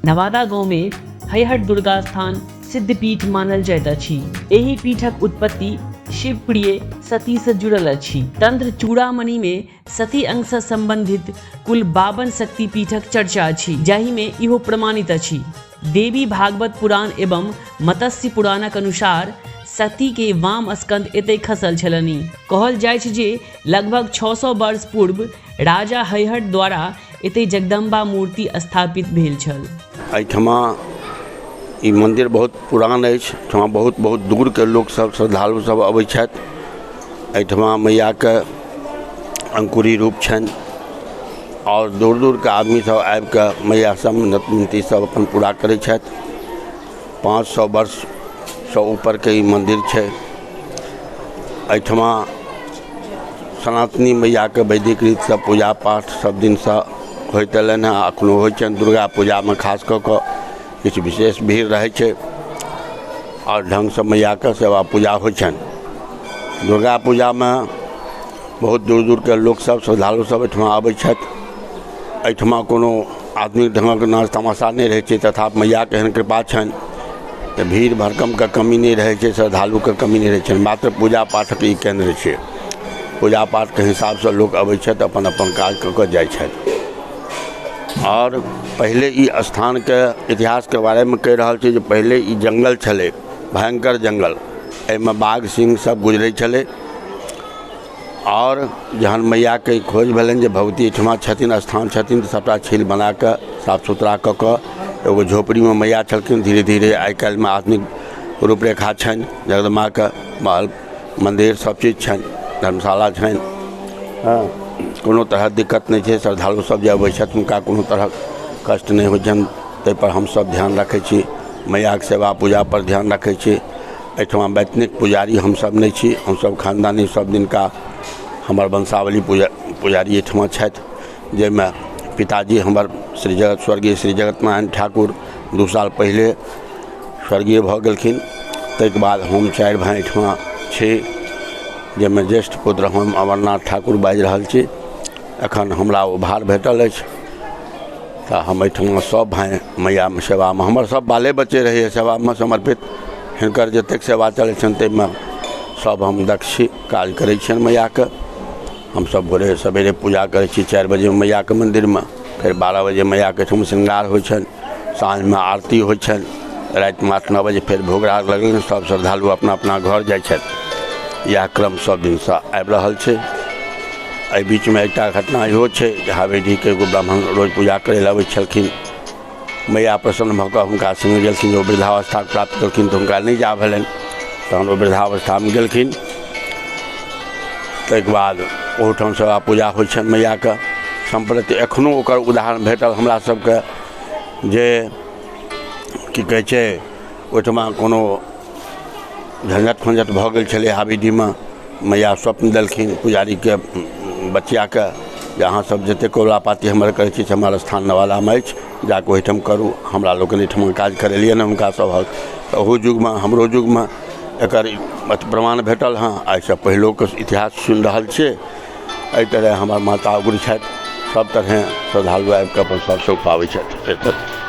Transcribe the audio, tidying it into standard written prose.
नवादा गाँव में हैहट दुर्गा स्थान सिद्धपीठ मानल जाइत अछि। एहि पीठक उत्पत्ति शिवप्रिय सती से जुड़ल अछि। तंत्र चूड़ामणि में सती अंग से संबंधित कुल 52 शक्तिपीठक चर्चा अछि, जाहि में इहो प्रमाणित अछि। देवी भागवत पुराण एवं मत्स्य पुराणक अनुसार सती के वाम स्कंद एतय खसल छलनि। कहल जाइछ जे लगभग 600 वर्ष पूर्व राजा हैहट द्वारा एतय जगदम्बा मूर्ति स्थापित भेल छल। एहिठमा ई मन्दिर बहुत पुरान अछि। एहिठमा बहुत बहुत दूरके लोकसभ, श्रद्धालु सब अबै छथि। एहिठमा मैयाके अंकुरी रूप छनि आओर दूर दूरके आदमी सब आबिकऽ मैयासँ मन्नत विनती सब अपन पूरा करै छथि। 500 वर्षसँ ऊपरके ई मन्दिर छै। एहिठमा सनातनी मैयाके वैदिक रीतिसँ पूजा पाठ सब दिनसँ होइत एलनि हँ, एखनो होइ छनि। दुर्गा पूजामे खास कऽ कऽ किछु विशेष भीड़ रहै छै आओर ढङ्गसँ मैयाके सेवा पूजा होइ छनि। दुर्गा पूजामे बहुत दूर दूरके लोकसब, श्रद्धालु सब एहिठमा अबै छथि। एहिठमा कोनो आधुनिक ढङ्गक नाच तमाशा नहि रहै छै, तथापि मैयाके एहन कृपा छनि तऽ भीड़ भड़कमके कमी नहि रहै छै, श्रद्धालुके कमी नहि रहै छनि। मात्र पूजा पाठक ई केन्द्र छै। पूजा पाठके हिसाबसँ लोक अबै छथि, अपन अपन काज कऽ कऽ जाइ छथि। आओर पहिले ई स्थानके इतिहासके बारेमे कहि रहल छी जे पहिले ई जङ्गल छलै, भयङ्कर जङ्गल। एहिमे बाघ सिंह सब गुजरै छलै। आओर जहन मैयाके खोज भेलनि जे भगवती एहिठमा छथिन, स्थान छथिन, तऽ सभटा छील बनाकऽ साफ सुथरा कऽ कऽ एगो झोपड़ीमे मैया छलखिन। धीरे धीरे आइ काल्हिमे आधुनिक रूपरेखा छनि जगदम्बाके, महल मन्दिर सब चीज छनि, धर्मशाला छनि। हँ, कोनो तरहक दिक्कत नहि छै। श्रद्धालु सब जे अबै छथि हुनका कोनो तरहक कष्ट नहि होइ छनि, ताहिपर हमसब ध्यान रखै छी। मैयाके सेवा पूजापर ध्यान रखै छी। एहिठमा वैतनिक पुजारी हमसब नहि छी, हमसब खानदानी सब दिनका हमर वंशावली पुजारी एहिठमा छथि, जाहिमे पिताजी हमर श्री जगत स्वर्गीय श्री जगत नारायण ठाकुर 2 साल पहिले स्वर्गीय भऽ गेलखिन। ताहिके बाद हम 4 भाइ एहिठमा छी, जाहिमे ज्येष्ठ पुत्र हम अमरनाथ ठाकुर बाजि रहल छी। एखन हमरा ओ भार भेटल अछि तऽ हम एहिठमा सब भाइ मैयामे सेवामे, हमर सब बाले बच्चे रहैए सेवामे समर्पित। हिनकर जतेक सेवा चलै छनि ताहिमे सब हम दक्ष छी, काज करै छियनि मैयाके। हमसब भोरे सवेरे पूजा करै छी 4 बजे मैयाके मन्दिरमे, फेर 12 बजे मैयाके एहिठाम श्रृंगार होइ छनि, साँझमे आरती होइ छनि, रातिमे 8-9 बजे फेर भोग राग लगलनि, सब श्रद्धालु अपना अपना घर जाइ छथि। इएह क्रम सब दिनसँ आबि रहल छै। एहि बीचमे एकटा घटना इहो छै जे हावेरीके एगो ब्राह्मण रोज पूजा करै लए अबै छलखिन। मैया प्रसन्न भऽ कऽ हुनका सङ्गे गेलखिन। ओ वृद्धावस्था प्राप्त केलखिन तऽ हुनका नहि जा भेलनि, तहन ओ वृद्धावस्थामे गेलखिन। ताहिके बाद ओहूठाम सेवा पूजा होइ छनि मैयाके। सम्प्रति एखनो ओकर उदाहरण भेटल हमरा सबके जे की कहै छै, ओहिठमा कोनो झंझट फंझट भऽ गेल छलै हाबीडीमे। मैया स्वप्न देलखिन पुजारीके बचियाके जे अहाँ सब जतेक कबुला पाती हमर करै छी से हमर स्थान नवादामे अछि, जाकऽ ओहिठाम करू। हमरा लोकनि एहिठमा काज करेलियनि हँ हुनका सभक, तऽ ओहू युगमे हमरो युगमे एकर प्रमाण भेटल हँ। एहिसँ पहिलोके इतिहास सुनि रहल छियै। एहि तरहे हमर माता उग्र छथि, सब तरहे श्रद्धालु आबिकऽ अपन सब सुख पाबै छथि।